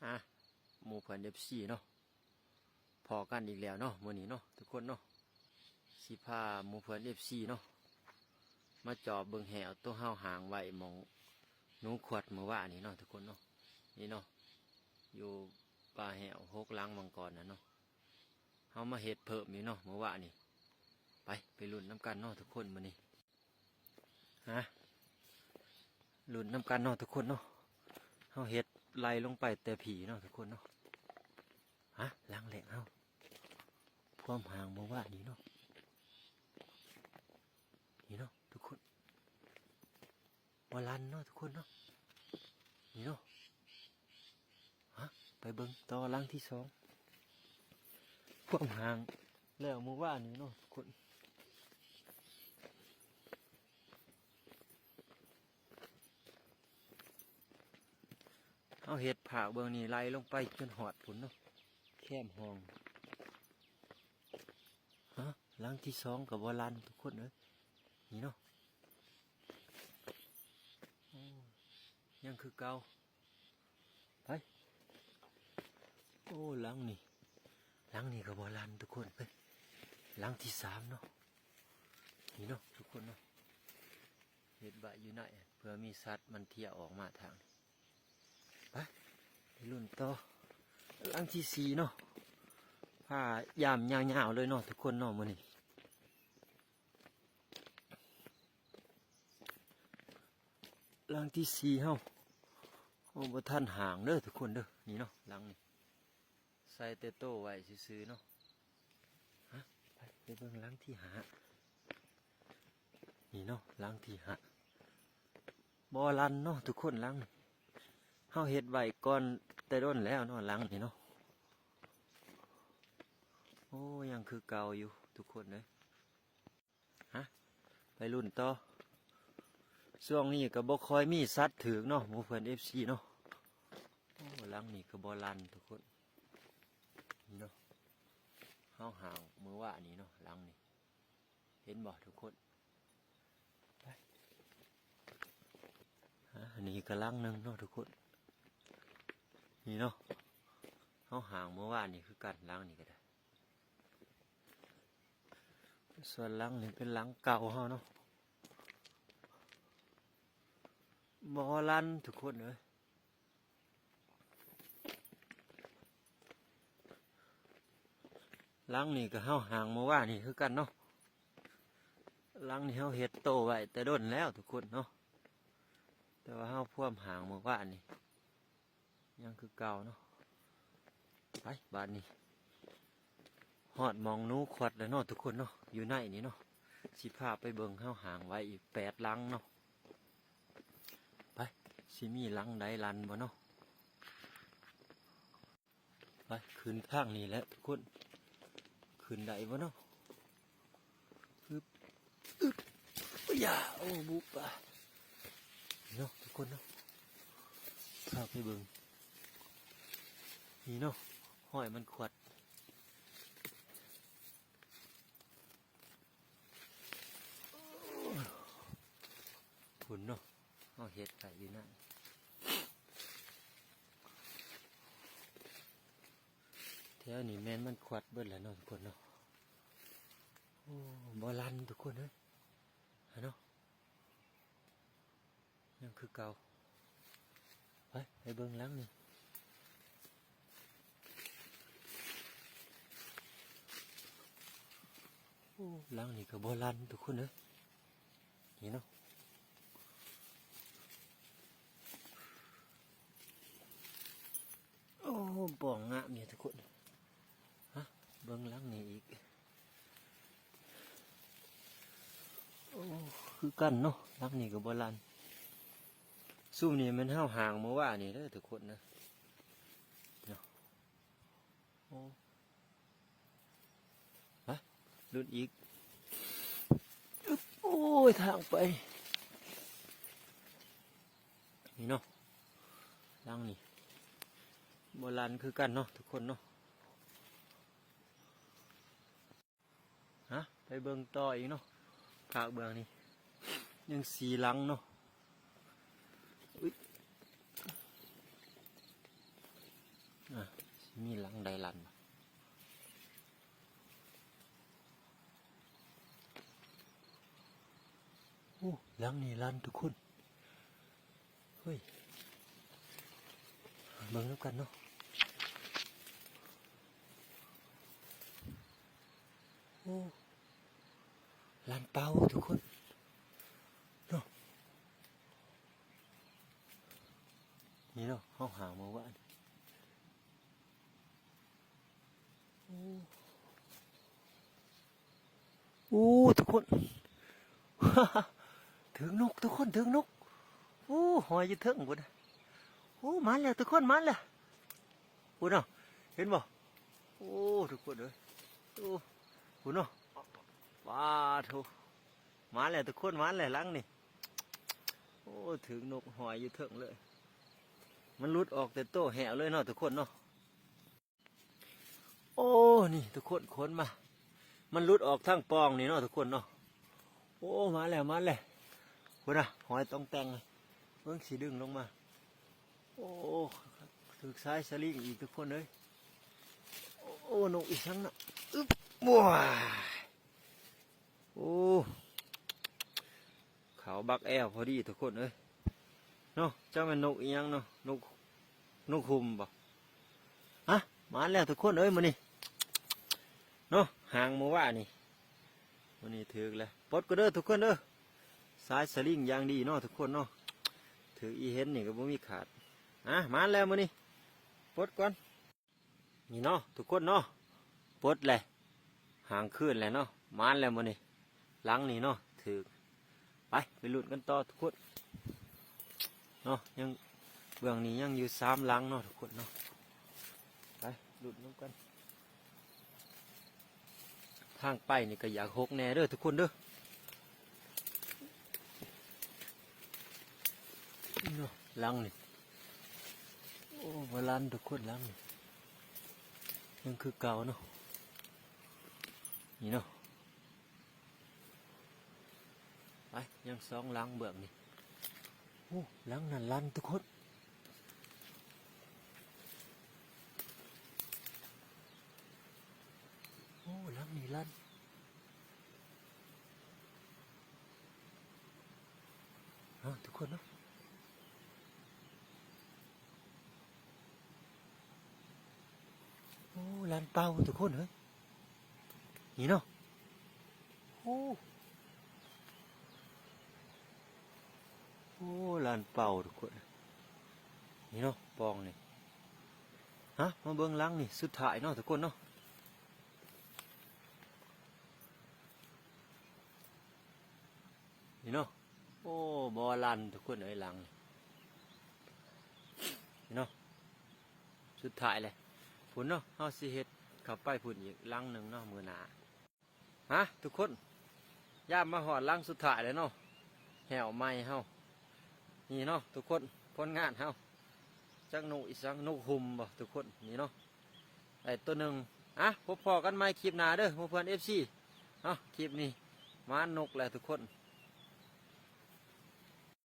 ອ່ະ ໝູ່ເພື່ອນເອັຟຊີເນາະ ພໍ້ກັນອີກແລ້ວເນາະ ມື້ນີ້ເນາະ ທຸກຄົນເນາະ. ຊິພາໝູ່ເພື່ອນເອັຟຊີເນາະ ມາຈອບເບິ່ງແຫ້ວໂຕເຮົາຫາງໄວ້ໝ່ອງໜູຂວດມື້ວານນີ້ເນາະ ທຸກຄົນເນາະ. ນີ້ເນາະ ຢູ່ປ່າແຫ້ວຫົກຫຼັງໝ່ອງກ່ອນນະເນາະ ເຮົາມາເຮັດເພີ່ມຢູ່ເນາະ ມື້ວານນີ້. ໄປ ໄປລຸ້ນນຳກັນເນາະ ທຸກຄົນ ມື້ນີ້. ຮະ ລຸ້ນນຳກັນເນາະ ທຸກຄົນເນາະ. ເຮົາເຮັດໄລ່ລົງໄປແຕ່ພີ້ເນາະ ທຸກຄົນເນາະ. ຮະ ຫຼັງແລກເຮົາ ພວມຫາງມື້ວານນີ້ເນາະ. ນີ້ເນາະ ທຸກຄົນ ບໍ່ລັນເນາະ ທຸກຄົນເນາະ. ນີ້ເນາະ ຮະ ໄປເບິ່ງຕໍ່ຫຼັງທີສອງ ພວມຫາງແລ້ວມື້ວານນີ້ເນາະ ທຸກຄົນ. ເຮົາເຮັດພາກເບື້ອງນີ້ໄລ່ລົງໄປຈົນຮອດພຸ້ນເນາະ ແຄມຫ້ອງ. ຮະ ຫຼັງທີສອງກໍບໍ່ລັນ ທຸກຄົນເອີຍ. ນີ້ເນາະ ໂອ້ ຍັງຄືເກົ່າ. ໄປ ໂອ້ ຫຼັງນີ້ ຫຼັງນີ້ກໍບໍ່ລັນ ທຸກຄົນເອີຍ. ຫຼັງທີສາມເນາະ. ນີ້ເນາະ ທຸກຄົນເນາະ ເຮັດໄວ້ຢູ່ໃນ ເພື່ອມີສັດມັນທຽວອອກມາທາງ. ໄປ ໄປລຸ້ນຕໍ່ຫຼັງທີສີ່ເນາະ. ພາຢາມຍາວໆເລີຍເນາະ ທຸກຄົນເນາະ ມື້ນີ້. ຫຼັງທີສີ່ເຮົາ ເຮົາບໍ່ທັນຫາງເດີ ທຸກຄົນເດີ. ນີ້ເນາະ ຫຼັງນີ້ ໃສ່ແຕ່ໂຕໄວ້ຊື່ໆເນາະ. ຮະ ໄປ ໄປເບິ່ງຫຼັງທີຫ້າ. ນີ້ເນາະ ຫຼັງທີຫ້າ ບໍ່ລັນເນາະ ທຸກຄົນ. ຫຼັງນີ້ເຮົາເຮັດໄວ້ກ່ອນແຕ່ດົນແລ້ວເນາະ ຫຼັງນີ້ເນາະ. ໂອ້ ຍັງຄືເກົ່າຢູ່ ທຸກຄົນເອີຍ. ຮະ ໄປລຸ້ນຕໍ່. ຊ່ວງນີ້ກໍບໍ່ຄ່ອຍມີສັດຖືກເນາະ ໝູ່ເພື່ອນເອັຟຊີເນາະ. ໂອ້ ຫຼັງນີ້ກໍບໍ່ລັນ ທຸກຄົນ. ນີ້ເນາະ ເຮົາຫາງມື້ວານນີ້ເນາະ ຫຼັງນີ້ ເຫັນບໍ່ ທຸກຄົນ? ໄປ ອາ ອັນນີ້ກໍຫຼັງໜຶ່ງເນາະ ທຸກຄົນ. ນີ້ເນາະ ເຮົາຫາງມື້ວານນີ້ຄືກັນ ຫຼັງນີ້ກໍໄດ້. ສ່ວນຫຼັງນີ້ເປັນຫຼັງເກົ່າເຮົາເນາະ ບໍ່ລັນ ທຸກຄົນເອີຍ. ຫຼັງນີ້ກໍເຮົາຫາງມື້ວານນີ້ຄືກັນເນາະ. ຫຼັງນີ້ເຮົາເຮັດໂຕໄວ້ແຕ່ດົນແລ້ວ ທຸກຄົນເນາະ ແຕ່ວ່າເຮົາພວມຫາງມື້ວານນີ້ ຍັງຄືເກົ່າເນາະ. ໄປ ບາດນີ້ຮອດໝ່ອງໜູຂວັດແລ້ວເນາະ ທຸກຄົນເນາະ ຢູ່ໃນນີ້ເນາະ. ຊິພາໄປເບິ່ງ ເຮົາຫາງໄວ້ອີກແປດຫຼັງເນາະ. ໄປ ຊິມີຫຼັງໃດລັນບໍ່ເນາະ? ໄປ ຂຶ້ນທາງນີ້ແຫຼະ ທຸກຄົນ ຂຶ້ນໄດ້ບໍ່ເນາະ? ອຶບ ອຶບ ຢາ ໂອ້ ບຸບ ອ່າ ເນາະ ທຸກຄົນເນາະ. ພາໄປເບິ່ງ ນີ້ເນາະ ຮອຍມັນຂວັດ ພຸ້ນເນາະ. ເຮົາເຮັດໄປຢູ່ນັ້ນ ແຖວນີ້ແມ່ນມັນຂວັດເບິດແລ້ວເນາະ ທຸກຄົນເນາະ. ໂອ້ ບໍ່ລັນ ທຸກຄົນເອີຍ ຫັ້ນເນາະ ຍັງຄືເກົ່າ. ໄປ ໄປເບິ່ງຫຼັງນີ້ ໂອ້ ຫຼັງນີ້ກໍບໍ່ລັນ ທຸກຄົນເອີຍ. ນີ້ເນາະ ໂອ້ ປ່ອງງາມຢູ່ ທຸກຄົນ. ຮະ ເບິ່ງຫຼັງນີ້ອີກ ໂອ້ ຄືກັນເນາະ ຫຼັງນີ້ກໍບໍ່ລັນ. ຊຸມນີ້ແມ່ນເຮົາຫາງມື້ວານນີ້ເດີ ທຸກຄົນເດີ ເນາະ. ໂອ້ ມາ ລຸ້ນອີກ. ອຶບ ໂອ້ຍ ທາງໄປ ນີ້ເນາະ ຫຼັງນີ້ບໍ່ລັນຄືກັນເນາະ ທຸກຄົນເນາະ. ຮະ ໄປເບິ່ງຕໍ່ອີກເນາະ ພາກເບື້ອງນີ້ ຍັງສີ່ຫຼັງເນາະ. ອຸ້ຍ ໂ ອ່ະ ຊິມີຫຼັງໃດລັ່ນບໍ່? ໂອ້ ຫຼັງນີ້ລັ່ນທຸກຄົນ. ເຮີ້ຍ ເບິ່ງນຳກັນເນາະ. ໂອ້ ລ້ານເປົ່າທຸກຄົນເນາະ. ນີ້ເນາະ ເຮົາຫາເມື່ອວານ. ໂອ້ ໂອ້ ທຸກຄົນ ຖືກນົກທຸກຄົນ ຖືກນົກ. ໂອ້ ຫອຍຢູ່ເທິງພຸ້ນ. ໂອ້ ມາແລ້ວທຸກຄົນ ມາແລ້ວ. ພຸ້ນເນາະ ເຫັນບໍ່? ໂອ້ ທຸກຄົນເອີຍ ໂອ້ ພຸ້ນເນາະ. ປາໂທ້ ມາແລ້ວທຸກຄົນ ມາແລ້ວຫຼັງນີ້. ໂອ້ ຖືກນົກຫອຍຢູ່ເທິງເລີຍ. ມັນຫຼຸດອອກແຕ່ໂຕແຫ້ວເລີຍເນາະທຸກຄົນເນາະ. ໂອ້ ນີ້ທຸກຄົນ ຂົນມາ ມັນຫຼຸດອອກທາງປ່ອງນີ້ເນາະທຸກຄົນເນາະ. ໂອ້ ມາແລ້ວ ມາແລ້ວ ພຸ້ນນະ ຫອຍຕ່ອງແຕ່ງ. ເບິ່ງ ຊິດຶງລົງມາ. ໂອ້ ຖືກສາຍສະລິງອີກທຸກຄົນເອີຍ. ໂອ້ ນົກອີ່ສັງນະ. ອຶບ ວ້າຍ ໂອ້ ເຂົ້າບັກແອວພໍດີທຸກຄົນເອີຍເນາະ. ຈັກແມ່ນນົກອີ່ຫຍັງເນາະ ນົກ ນົກຫຸ່ມບໍ? ຮະ ມາແລ້ວທຸກຄົນເອີຍ ມື້ນີ້ເນາະ. ຫາງມື້ວານນີ້ ມື້ນີ້ຖືກແລ້ວ. ປົດກ່ອນເດີທຸກຄົນເດີ. ສາຍສະລິງຢ່າງດີເນາະທຸກຄົນເນາະ. ຖືກອີ່ເຫັນນີ້ກໍບໍ່ມີຂາດ. ອະ ມາແລ້ວມື້ນີ້ ປົດກ່ອນ. ນີ້ເນາະທຸກຄົນເນາະ ປົດແລ້ວ ຫາງຄືນແລ້ວເນາະ. ມານແລ້ວມື້ນີ້ ຫຼັງນີ້ເນາະ ຖືກ. ໄປ ໄປລຸ້ນກັນຕໍ່ທຸກຄົນເນາະ. ຍັງ ເບື້ອງນີ້ຍັງຢູ່ສາມຫຼັງເນາະທຸກຄົນເນາະ. ໄປລຸ້ນນຳກັນ. ທາງໄປນີ້ກໍຢາກຫົກແດ່ເດີທຸກຄົນເດີ. ເນາະ ຫຼັງນີ້ ໂອ້ ບໍ່ລັ່ນທຸກຄົນ ຫຼັງນີ້ຍັງຄືເກົ່າເນາະ. ນີ້ເນາະ ໄປ ຍັງສອງຫຼັງເບື້ອງນີ້. ໂອ້ ຫຼັງນັ້ນລັ່ນທຸກຄົນ. ໂອ້ ຫຼັງນີ້ລັ່ນ. ເນາະ ທຸກຄົນເນາະ. ໂອ້ ລ້ານເປົ່າທຸກຄົນເອີຍ ນີ້ເນາະ. ໂອ້ ໂອ້ ລ້ານເປົ່າທຸກຄົນ ນີ້ເນາະ ປ່ອງນີ້. ຮະ ມາເບິ່ງຫຼັງນີ້ ສຸດທ້າຍເນາະ ທຸກຄົນເນາະ. ນີ້ເນາະ ໂອ້ ບໍ່ລັ່ນທຸກຄົນເອີຍ ຫຼັງນີ້ ນີ້ເນາະ ສຸດທ້າຍເລີຍ. ພຸ້ນເນາະ ເຮົາຊິເຮັດເຂົ້າໄປພຸ້ນອີກຫຼັງໜຶ່ງເນາະ ມື້ໜ້າ. ຮະ ທຸກຄົນ ຍາມມາຮອດຫຼັງສຸດທ້າຍແລ້ວເນາະ ແຫ້ວໃໝ່ເຮົາ ນີ້ເນາະ ທຸກຄົນ ຜົນງານເຮົາ. ຈັກນົກອີ່ສັງ ນົກຫຸ່ມບໍທຸກຄົນ ນີ້ເນາະ. ໄດ້ໂຕໜຶ່ງ. ອ່ະ ພົບພໍ້ກັນໃໝ່ຄລິບໜ້າເດີ ໝູ່ເພື່ອນເອັຟຊີເນາະ. ຄລິບນີ້ມານົກແຫຼະທຸກຄົນ